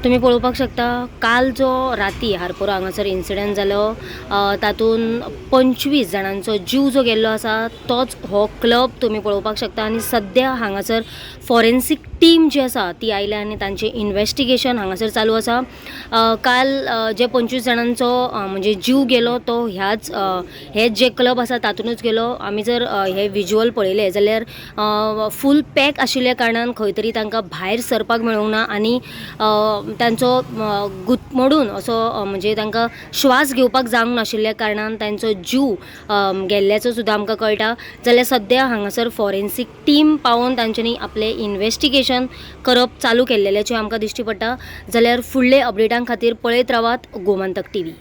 तुमी पळोवपाक शकता, काल जो राती आरपोरा हांगासर इन्सिडंट जालो, तातूंत 25 जाणांचो जीव जो गेल्लो आसा तोच हो क्लब तुमी पळोवपाक शकता. आनी सद्या हांगासर फॉरेन्सीक टीम जी आसा ती आयल्या आनी तांचें इन्वेस्टिगेशन हांगासर चालू आसा. काल जे 25 जाणांचो म्हणजे जीव गेलो तो ह्याच हे जे क्लब आसा तातूंतच गेलो. आमी जर हे विज्युअल पळयले जाल्यार फूल पॅक आशिल्ल्या कारणान खंय तरी तांकां भायर सरपाक मेळूंक ना आनी तांचो गुदमडून असो म्हणजे तांकां श्वास घेवपाक जावंक नाशिल्ल्या कारणान तांचो जीव गेल्ल्याचो सुद्दां आमकां कळटा. जाल्यार सद्या हांगासर फॉरेन्सीक टीम पावोवन तांच्यांनी आपलें इन्वेस्टिगेशन करप चालू केल्लेल्याचें आमकां दिश्टी पडटा. जाल्यार फुडले अपडेटां खातीर पळयत रावात गोमंतक टीव्ही.